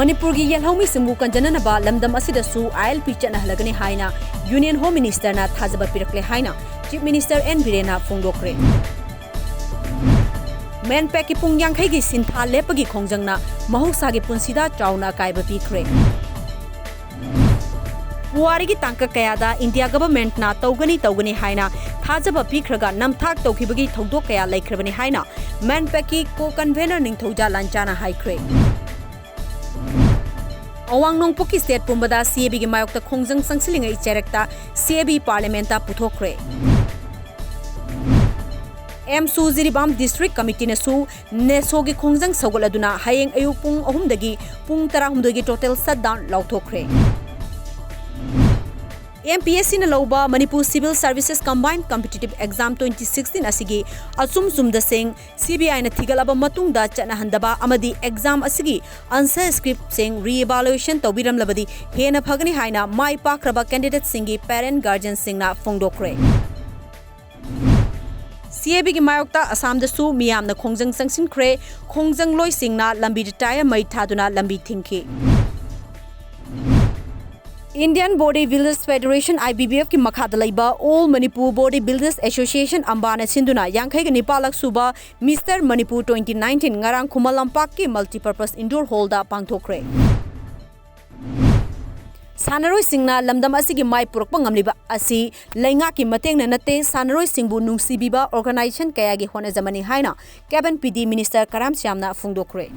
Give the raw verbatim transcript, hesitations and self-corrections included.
ꯃꯅꯤꯄꯨꯔꯒꯤ ꯌꯦꯜꯍꯧꯃꯤꯁꯤꯡꯕꯨ ꯀꯟꯖꯅꯅꯕ ꯂꯝꯗꯝ ꯑꯁꯤꯗꯁꯨ ILP ꯆꯠꯅꯍꯜꯂꯒꯅꯤ ꯍꯥꯏꯅ Union Home Ministerꯅ ꯊꯥꯖꯕ ꯄꯤꯔꯛꯂꯦ ꯍꯥꯏꯅ Chief Minister N ꯕꯤꯔꯦꯟꯅ ꯐꯣꯡꯗꯣꯛꯈ꯭ꯔꯦ꯫ MANPACꯀꯤ ꯄꯨꯡ ꯌꯥꯡꯈꯩꯒꯤ ꯁꯤꯟꯊꯥ ꯂꯦꯞꯄꯒꯤ ꯈꯣꯡꯖꯪꯅ ꯃꯍꯧꯁꯥꯒꯤ ꯄꯨꯟꯁꯤꯗ ꯆꯥꯎꯅ ꯑꯀꯥꯏꯕ ꯄꯤꯈ꯭ꯔꯦ꯫ ꯄꯨꯋꯥꯔꯤꯒꯤ ꯇꯥꯡꯀꯛ ꯀꯌꯥꯗ India Governmentꯅ ꯇꯧꯒꯅꯤ ꯇꯧꯒꯅꯤ ꯍꯥꯏꯅ ꯊꯥꯖꯕ ꯄꯤꯈ꯭ꯔꯒ ꯅꯝꯊꯥꯛ ꯇꯧꯈꯤꯕꯒꯤ ꯊꯧꯗꯣꯛ ꯀꯌꯥ ꯂꯩꯈ꯭ꯔꯕꯅꯤ ꯍꯥꯏꯅ MANPACꯀꯤ Co-Convener ꯅꯤꯡꯊꯧꯖꯥ ꯂꯥꯟꯆꯥꯅ ꯍꯥꯏꯈ꯭ꯔꯦ꯫ ꯑꯋꯥꯡ ꯅꯣꯡꯄꯣꯛꯀꯤ state ꯄꯨꯝꯕꯗ CABꯒꯤ ꯃꯥꯌꯣꯛꯇ ꯈꯣꯡꯖꯪ ꯆꯪꯁꯤꯜꯂꯤꯉꯩ ꯆꯩꯔꯛꯇ CAB Parliamentꯇ ꯄꯨꯊꯣꯛꯈ꯭ꯔꯦ꯫ ꯑꯦꯝꯁꯨ ꯖꯤꯔꯤꯕꯥꯝ District Committeeꯅꯁꯨ NESOꯒꯤ ꯈꯣꯡꯖꯪ ꯁꯧꯒꯠꯂꯗꯨꯅ ꯍꯌꯦꯡ ꯑꯌꯨꯛ ꯄꯨꯡ ꯑꯍꯨꯝꯗꯒꯤ ꯄꯨꯡ ꯇꯔꯥꯍꯨꯝꯗꯣꯏꯒꯤ total shutdown ꯂꯥꯎꯊꯣꯛꯈ꯭ꯔꯦ꯫ MPSCꯅ ꯂꯧꯕ Manipur Civil Services Combined Competitive Exam twenty sixteen ꯑꯁꯤꯒꯤ ꯑꯆꯨꯝ ꯆꯨꯝꯗꯁꯤꯡ CBIꯅ ꯊꯤꯒꯠꯂꯕ ꯃꯇꯨꯡꯗ ꯆꯠꯅꯍꯟꯗꯕ ꯑꯃꯗꯤ exam ꯑꯁꯤꯒꯤ answer scriptꯁꯤꯡ re-evaluation ꯇꯧꯕꯤꯔꯝꯂꯕꯗꯤ ꯍꯦꯟꯅ ꯐꯒꯅꯤ ꯍꯥꯏꯅ ꯃꯥꯏ ꯄꯥꯛꯈ꯭ꯔꯕ candidateꯁꯤꯡꯒꯤ parent guardianꯁꯤꯡꯅ ꯐꯣꯡꯗꯣꯛꯈ꯭ꯔꯦ꯫ CABꯒꯤ ꯃꯥꯌꯣꯛꯇ ꯑꯁꯥꯝꯗꯁꯨ ꯃꯤꯌꯥꯝꯅ ꯈꯣꯡꯖꯪ ꯆꯪꯁꯤꯟꯈ꯭ꯔꯦ꯫ ꯈꯣꯡꯖꯪꯂꯣꯏꯁꯤꯡꯅ ꯂꯝꯕꯤꯗ tyre ꯃꯩ ꯊꯥꯗꯨꯅ ꯂꯝꯕꯤ ꯊꯤꯡꯈꯤ꯫ Indian Body Builders Federation, IBBFꯀꯤ ꯃꯈꯥꯗ ꯂꯩꯕ All Manipur Body Builders Association, ꯑꯝꯕꯥꯅ ꯁꯤꯟꯗꯨꯅ ꯌꯥꯡꯈꯩꯒ ꯅꯤꯄꯥꯜꯂꯛ ꯁꯨꯕ Mister Manipur twenty nineteen ꯉꯔꯥꯡ ꯈꯨꯃꯟ ꯂꯝꯄꯥꯛꯀꯤ Multipurpose Indoor Hallꯗ ꯄꯥꯡꯊꯣꯛꯈ꯭ꯔꯦ꯫ ꯁꯥꯟꯅꯔꯣꯏꯁꯤꯡꯅ ꯂꯝꯗꯝ ꯑꯁꯤꯒꯤ ꯃꯥꯏ ꯄꯨꯔꯛꯄ ꯉꯝꯂꯤꯕ ꯑꯁꯤ ꯂꯩꯉꯥꯛꯀꯤ ꯃꯇꯦꯡꯅ ꯅꯠꯇꯦ, ꯁꯥꯟꯅꯔꯣꯏꯁꯤꯡꯕꯨ ꯅꯨꯡꯁꯤꯕꯤꯕ organization ꯀꯌꯥꯒꯤ ꯍꯣꯠꯅꯖꯃꯅꯤ ꯍꯥꯏꯅ Cabin PD Minister ꯀꯔꯥꯝ ꯁ꯭ꯌꯥꯝꯅ ꯐꯣꯡꯗꯣꯛꯈ꯭ꯔꯦ꯫